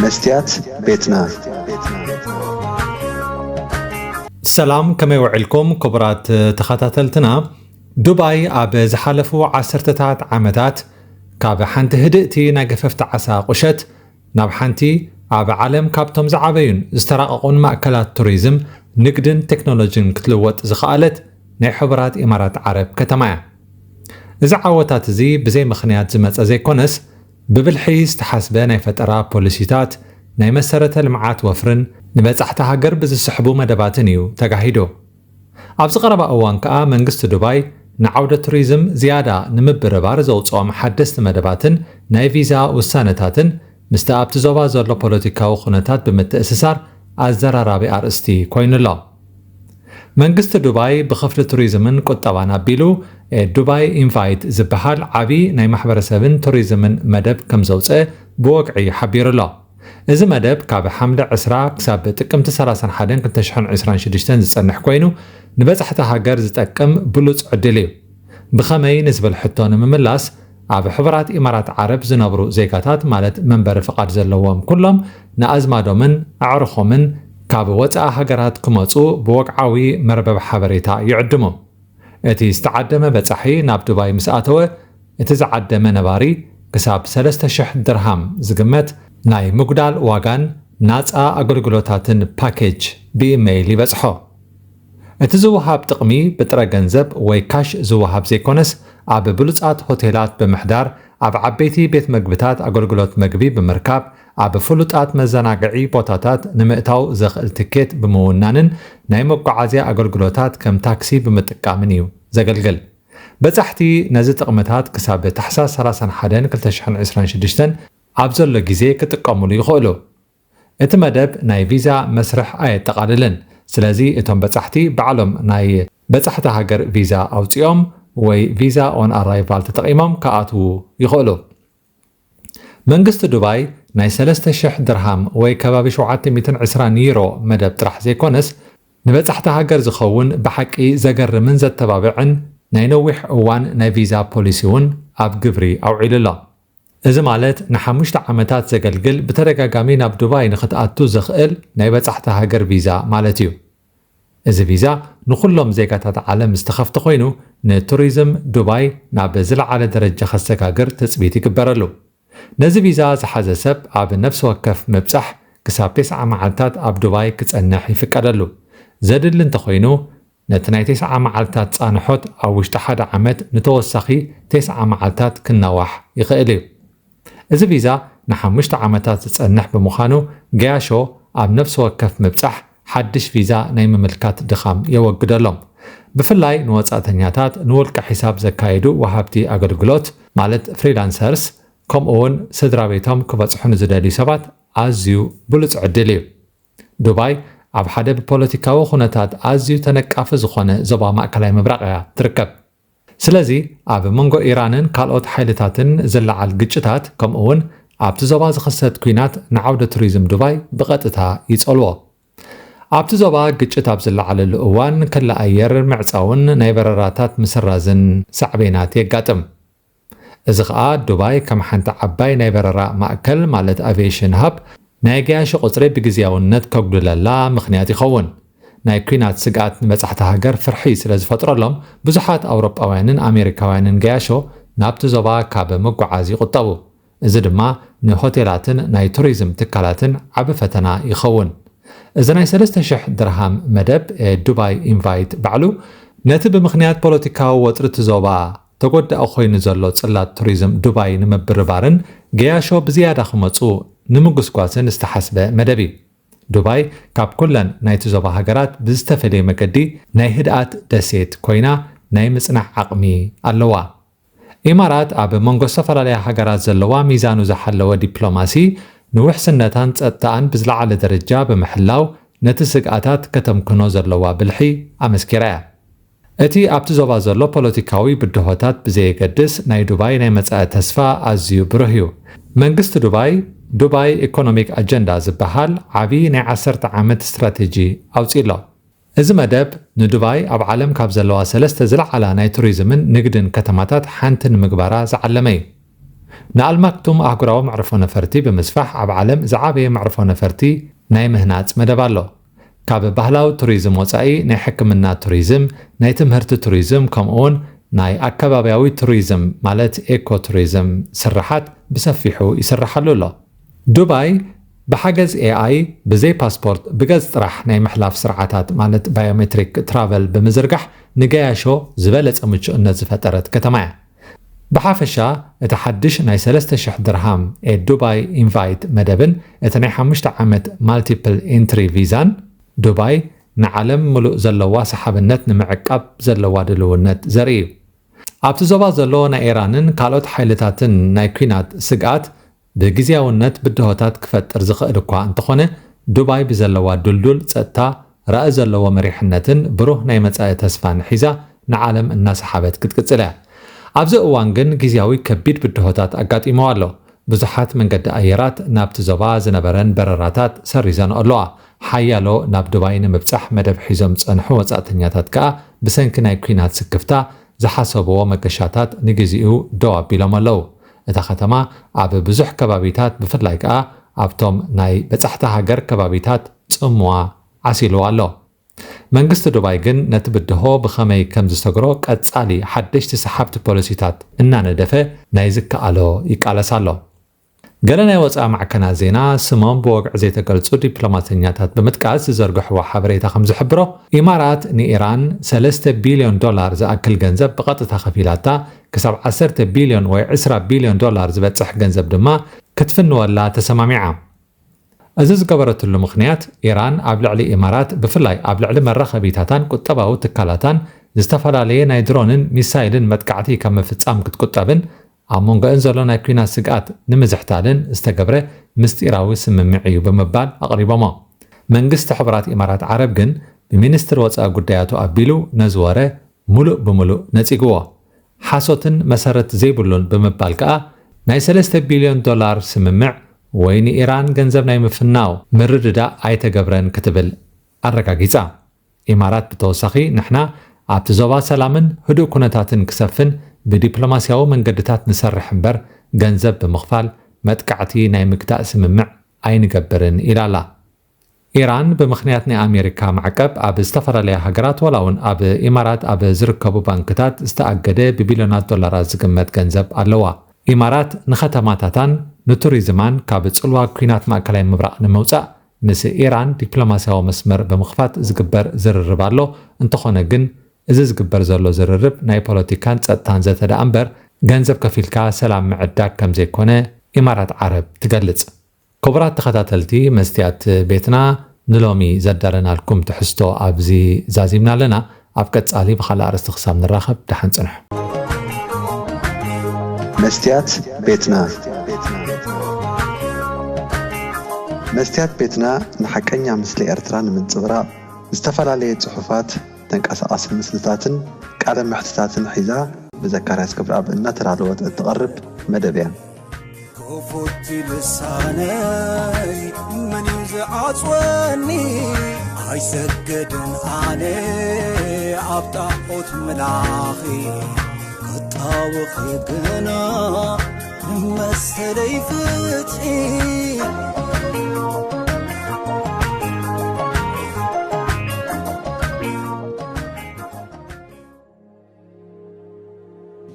መስትያት ቤትና። ሰላም፣ ከመይ ውዕልኩም ክቡራት ተኸታተልትና? ዱባይ ኣብ ዝሓለፉ ዓሰርተታት ዓመታት ካብ ሓንቲ ህድእቲ ናይ ገፈፍቲ ዓሳ ቁሸት ናብ ሓንቲ ኣብ ዓለም ካብቶም ዝዓበዩን ዝተራቐቑን ማእከላት ቱሪዝም፣ ንግድን ቴክኖሎጂን ክትልወጥ ዝኸኣለት ናይ ሕቡራት ኢማራት ዓረብ ከተማ እያ። እዚ ዓወታት እዚ ብዘይ ምኽንያት ዝመጸ ዘይኮነስ፣ ብብልሒ ዝተሓስበ ናይ ፈጠራ ፖሊሲታት፣ ናይ መሰረተ ልምዓት ወፍርን ንበጻሕቲ ሃገር ብዝስሕቡ መደባትን እዩ ተጋሂዱ። ኣብዚ ቀረባ እዋን ከኣ መንግስቲ ዱባይ ንዓውደ ቱሪዝም ዝያዳ ንምብርባር ዘውጽኦም ሓደስቲ መደባትን ናይ ቪዛ ውሳነታትን ምስቲ ኣብቲ ዞባ ዘሎ ፖለቲካዊ ኩነታት ብምትእስሳር ኣዘራራቢ ኣርእስቲ ኮይኑ ኣሎ። መንግስቲ ዱባይ ብኽፍሊ ቱሪዝምን ቁጠባን ኣቢሉ፣ ኤ፣ ዱባይ ኢንቫይት ዝበሃል ዓቢ ናይ ማሕበረሰብን ቱሪዝምን መደብ ከም ዘውጽአ ብወግዒ ሓቢሩ ኣሎ። እዚ መደብ ካብ ሓምለ ዕስራ ክሳብ ጥቅምቲ ሰላሳን ሓደን ክልተ ሽሕን ዕስራን ሽዱሽተን ዝጸንሕ ኮይኑ፣ ንበጻሕቲ ሃገር ዝጠቅም ብሉጽ ዕድል እዩ። ብኸመይ ንዝብል ሕቶ ንምምላስ፣ ኣብ ሕቡራት ኢማራት ዓረብ ዝነብሩ ዜጋታት፣ ማለት መንበሪ ፍቓድ ዘለዎም ኩሎም፣ ንኣዝማዶምን ኣዕሩኾምን ካብ ወጻኢ ሃገራት ክመጹ ብወግዓዊ መርበብ ሓበሬታ ይዕድሙ። እቲ ዝተዓደመ በጻሒ ናብ ዱባይ ምስ ኣተወ፣ እቲ ዝዓደመ ነባሪ ክሳብ ሰለስተ ሽሕ ድርሃም ዝግመት ናይ ምጉዳል ዋጋን ናጻ ኣገልግሎታትን ፓኬጅ ብኢመይል ይበጽሖ። እቲ ዝወሃብ ጥቕሚ ብጥረ ገንዘብ ወይ ካሽ ዝወሃብ ዘይኮነስ፣ ኣብ ብሉጻት ሆቴላት ብምሕዳር፣ ኣብ ዓበይቲ ቤት መግብታት ኣገልግሎት መግቢ ብምርካብ፣ ኣብ ፍሉጣት መዘናግዒ ቦታታት ንምእታው ዘኽእል ትኬት ብምውናንን ናይ መጓዓዝያ ኣገልግሎታት ከም ታክሲ ብምጥቃምን እዩ ዘገልግል። በጻሕቲ ነዚ ጥቕምታት ክሳብ ታሕሳስ ሰላሳን ሓደን ክልተ ሽሕን ዕስራን ሽዱሽተን ኣብ ዘሎ ግዜ ክጥቀሙሉ ይኽእሉ። እቲ መደብ ናይ ቪዛ መስርሕ ኣየጠቓልልን። ስለዚ እቶም በጻሕቲ ባዕሎም ናይ በጻሕቲ ሃገር ቪዛ ኣውጺኦም ወይ ቪዛ ኦን ኣራይቫል ተጠቒሞም ክኣትዉ ይኽእሉ። መንግስቲ ዱባይ ናይ ሰለስተ ሽሕ ድርሃም ወይ ከባቢ ሸውዓተ ሚእትን ዕስራን ዩሮ መደብ ጥራሕ ዘይኮነስ፣ ንበጻሕቲ ሃገር ዝኸውን ብሓቂ ዘገርምን ዘተባብዕን ናይ ነዊሕ እዋን ናይ ቪዛ ፖሊሲ እውን ኣብ ግብሪ ኣውዒሉ ኣሎ። እዚ ማለት ንሓሙሽተ ዓመታት ዘገልግል፣ ብተደጋጋሚ ናብ ዱባይ ንኽትኣቱ ዘኽእል ናይ በጻሕቲ ሃገር ቪዛ ማለት እዩ። እዚ ቪዛ ንኹሎም ዜጋታት ዓለም ዝተኸፍተ ኮይኑ፣ ንቱሪዝም ዱባይ ናብ ዝለዓለ ደረጃ ከሰጋግር ትጽቢት ይግበረሉ። ነዚ ቪዛ ዝሓዘ ሰብ ኣብ ነፍሲ ወከፍ ምብጻሕ ክሳብ ተስዓ መዓልታት ኣብ ዱባይ ክጸንሕ ይፍቀደሉ። ዘድሊ እንተኾይኑ፣ ነቲ ናይ ተስዓ መዓልታት ጻንሖት ኣብ ውሽጢ ሓደ ዓመት ንተወሳኺ ተስዓ መዓልታት ክናዋሕ ይኽእል እዩ። እዚ ቪዛ ንሓሙሽተ ዓመታት ዝጸንሕ ብምዃኑ፣ ገያሾ ኣብ ነፍሲ ወከፍ ምብጻሕ ሓድሽ ቪዛ ናይ ምምልካት ድኻም የወግደሎም። ብፍላይ ንወጻእተኛታት፣ ንውልቀ ሒሳብ ዘካይዱ ወሃብቲ ኣገልግሎት፣ ማለት ፍሪላንሰርስ፣ ከምኡ እውን ስድራ ቤቶም ክበጽሑ ንዝደልዩ ሰባት ኣዝዩ ብሉጽ ዕድል እዩ። ዱባይ ኣብ ሓደ ብፖለቲካዊ ኩነታት ኣዝዩ ተነቃፊ ዝኾነ ዞባ ማእከላይ ምብራቕ እያ ትርከብ። ስለዚ ኣብ መንጎ ኢራንን ካልኦት ሓይልታትን ዝለዓል ግጭታት፣ ከምኡ እውን ኣብቲ ዞባ ዝኽሰት ኲናት ንዓውደ ቱሪዝም ዱባይ ብቐጥታ ይጸልዎ። ኣብቲ ዞባ ግጭት ኣብ ዝለዓለሉ እዋን፣ ክሊ ኣየር ምዕጻውን ናይ በረራታት ምስራዝን ሳዕቤናት የጋጥም። እዚ ኸኣ ዱባይ ከም ሓንቲ ዓባይ ናይ በረራ ማእከል፣ ማለት ኣቪየሽን ሃብ፣ ናይ ገያሾ ቁጽሪ ብግዝያውነት ከጉድለላ ምኽንያት ይኸውን። ናይ ኲናት ስግኣት ንበጻሕቲ ሃገር ፍርሒ ስለ ዝፈጥረሎም፣ ብዙሓት ኣውሮጳውያንን ኣሜሪካውያንን ገያሾ ናብቲ ዞባ ካብ ምጉዓዝ ይቑጠቡ። እዚ ድማ ንሆቴላትን ናይ ቱሪዝም ትካላትን ዓቢ ፈተና ይኸውን። እዚ ናይ ሰለስተ ሽሕ ድርሃም መደብ፣ እ፣ ዱባይ ኢንቫይት ባዕሉ፣ ነቲ ብምኽንያት ፖለቲካዊ ወጥሪ እቲ ዞባ ተጎዳኢ ኮይኑ ዘሎ ጽላት ቱሪዝም ዱባይ ንምብርባርን ገያሾ ብዝያዳ ክመጹ ንምጉስጓስን ዝተሓስበ መደብ እዩ። ዱባይ ካብ ኩለን ናይቲ ዞባ ሃገራት ብዝተፈልየ መገዲ ናይ ህድኣት ደሴት ኮይና ናይ ምጽናሕ ዓቕሚ ኣለዋ። ኢማራት ኣብ መንጎ ዝተፈላለያ ሃገራት ዘለዋ ሚዛኑ ዝሓለወ ዲፕሎማሲ ንውሕስነታን ጸጥታኣን ብዝለዓለ ደረጃ ብምሕላው ነቲ ስግኣታት ከተምክኖ ዘለዋ ብልሒ ኣመስኪራ እያ። እቲ ኣብቲ ዞባ ዘሎ ፖለቲካዊ ብድሆታት ብዘየገድስ፣ ናይ ዱባይ ናይ መጻኢ ተስፋ ኣዝዩ ብሩህ እዩ። መንግስቲ ዱባይ፣ ዱባይ ኢኮኖሚክ ኣጀንዳ ዝበሃል ዓቢ ናይ ዓሰርተ ዓመት ስትራቴጂ ኣውጺኡ ኣሎ። እዚ መደብ ንዱባይ ኣብ ዓለም ካብ ዘለዋ ሰለስተ ዝለዓላ ናይ ቱሪዝምን ንግድን ከተማታት ሓንቲ ንምግባራ ዝዓለመ እዩ። ንኣልማክቱም ኣህጉራዊ መዕርፎ ነፈርቲ ብምስፋሕ ኣብ ዓለም ዝዓበየ መዕርፎ ነፈርቲ ናይ ምህናጽ መደብ ኣሎ። ካብ ባህላዊ ቱሪዝም ወጻኢ ናይ ሕክምና ቱሪዝም፣ ናይ ትምህርቲ ቱሪዝም ከምኡውን ናይ ኣከባቢያዊ ቱሪዝም ማለት ኤኮ ቱሪዝም ስራሓት ብሰፊሑ ይስራሓሉ ኣሎ። ዱባይ ብሓገዝ ኤኣይ ብዘይ ፓስፖርት ብገጽ ጥራሕ ናይ ምሕላፍ ስርዓታት ማለት ባዮሜትሪክ ትራቨል ብምዝርጋሕ ንገያሾ ዝበለጸ ምቹእነት ዝፈጠረት ከተማ እያ። ብሓፈሻ እቲ ሓድሽ ናይ ሰለስተ ሽሕ ድርሃም ኤ ዱባይ ኢንቫይት መደብን እቲ ናይ ሓሙሽተ ዓመት ማልቲፕል ኢንትሪ ቪዛን ዱባይ ንዓለም ምሉእ ዘለዋ ሰሓብነት ንምዕቃብ ዘለዋ ድልውነት ዘርኢ እዩ። ኣብቲ ዞባ ዘሎ ናይ ኢራንን ካልኦት ሓይልታትን ናይ ኲናት ስግኣት ብግዝያውነት ብድሆታት ክፈጥር ዝኽእል እኳ እንተኾነ፣ ዱባይ ብዘለዋ ድልዱል ጸጥታ፣ ራኢ ዘለዎ መሪሕነትን ብሩህ ናይ መጻኢ ተስፋን ሒዛ ንዓለም እናሰሓበት ክትቅጽል እያ። ኣብዚ እዋን ግን ግዝያዊ ከቢድ ብድሆታት ኣጋጢመዋ ኣሎ። ብዙሓት መንገዲ ኣየራት ናብቲ ዞባ ዝነበረን በረራታት ሰሪዘን ኣለዋ። ሓያሎ ናብ ዱባይ ንምብጻሕ መደብ ሒዞም ዝጸንሑ ወጻእተኛታት ከኣ ብሰንኪ ናይ ኲናት ስክፍታ ዝሓሰብዎ መገሻታት ንግዜኡ ደው ኣቢሎም ኣለዉ። እታ ከተማ ኣብ ብዙሕ ከባቢታት ብፍላይ ከኣ ኣብቶም ናይ በጻሕቲ ሃገር ከባቢታት ጽምዋ ዓሲልዋ ኣሎ። መንግስቲ ዱባይ ግን ነቲ ብድሆ ብኸመይ ከም ዝሰግሮ ቀጻሊ ሓደሽቲ ሰሓብቲ ፖሊሲታት እናነደፈ ናይ ዝከኣሎ ይቃለስ ኣሎ። ገለ ናይ ወጻኢ ማዕከናት ዜና ስሞም ብወግዒ ዘይተገልጹ ዲፕሎማሰኛታት ብምጥቃስ ዝዘርግሕዎ ሓበሬታ ከም ዝሕብሮ፣ ኢማራት ንኢራን ሰለስተ ቢልዮን ዶላር ዝኣክል ገንዘብ ብቐጥታ ከፊላታ፣ ክሳብ ዓሰርተ ቢልዮን ወይ ዕስራ ቢልዮን ዶላር ዝበጽሕ ገንዘብ ድማ ክትፍንወላ ተሰማሚዓ። እዚ ዝገበረትሉ ምኽንያት፣ ኢራን ኣብ ልዕሊ ኢማራት ብፍላይ ኣብ ልዕሊ መራኸቢታታን ቁጠባዊ ትካላታን ዝተፈላለየ ናይ ድሮንን ሚሳይልን መጥቃዕቲ ካብ ምፍጻም ክትቁጠብን ኣብ መንጎአን ዘሎ ናይ ኲናት ስግኣት ንምዝሕታልን ዝተገብረ ምስጢራዊ ስምምዕ እዩ ብምባል ኣቕሪቦሞ። መንግስቲ ሕቡራት ኢማራት ዓረብ ግን ብሚኒስትር ወጻኢ ጉዳያቱ ኣቢሉ ነዚ ወረ ሙሉእ ብሙሉእ ነጺግዎ። ሓሶትን መሰረት ዘይብሉን ብምባል ከኣ ናይ ሰለስተ ቢልዮን ዶላር ስምምዕ ወይ ንኢራን ገንዘብ ናይ ምፍናው ምርድዳእ ኣይተገብረን ክትብል ኣረጋጊጻ። ኢማራት ብተወሳኺ ንሕና ኣብቲ ዞባ ሰላምን ህዱእ ኩነታትን ክሰፍን ብዲፕሎማስያዊ መንገድታት ንሰርሕ እምበር ገንዘብ ብምኽፋል መጥቃዕቲ ናይ ምግታእ ስምምዕ ኣይንገብርን ኢላ ኣላ። ኢራን ብምኽንያት ናይ ኣሜሪካ ማዕቀብ ኣብ ዝተፈላለያ ሃገራት ዋላ እውን ኣብ ኢማራት ኣብ ዝርከቡ ባንክታት ዝተኣገደ ብቢልዮናት ዶላራት ዝግመት ገንዘብ ኣለዋ። ኢማራት ንኸተማታታን ንቱሪዝማን ካብ ጽልዋ ኲናት ማእከላይ ምብራቕ ንምውጻእ ምስ ኢራን ዲፕሎማስያዊ መስመር ብምኽፋት ዝግበር ዝርርብ ኣሎ። እንተኾነ ግን እዚ ዝግበር ዘሎ ዝርርብ ናይ ፖለቲካን ጸጥታን ዘተ ደኣ እምበር ገንዘብ ከፊልካ ሰላም ምዕዳግ ከም ዘይኮነ ኢማራት ዓረብ ትገልጽ። ክቡራት ተኸታተልቲ መስትያት ቤትና፣ ንሎሚ ዘዳለናልኩም ትሕዝቶ ኣብዚ ዛዚምና ኣለና። ኣብ ቀጻሊ ብኻልእ ኣርእስቲ ክሳብ ንራኸብ ደሓን ጽንሑ። መስትያት ቤትና። መስትያት ቤትና ንሓቀኛ ምስሊ ኤርትራ ንምንጽብራቕ ዝተፈላለየ ጽሑፋት፣ ተንቀሳቓሲ ምስልታትን ቃለ መሕትታትን ሒዛ ብዘካርያስ ክብረኣብ እናተዳለወት እትቐርብ መደብ እያ። ክፉት ልሳነይ መን እዩ ዝዓጽወኒ? ኣይሰግድን ኣነ ኣብ ጣዖት ምላኺ፣ ክጣወኺ ግና ንመሰለይ ፍትሒ።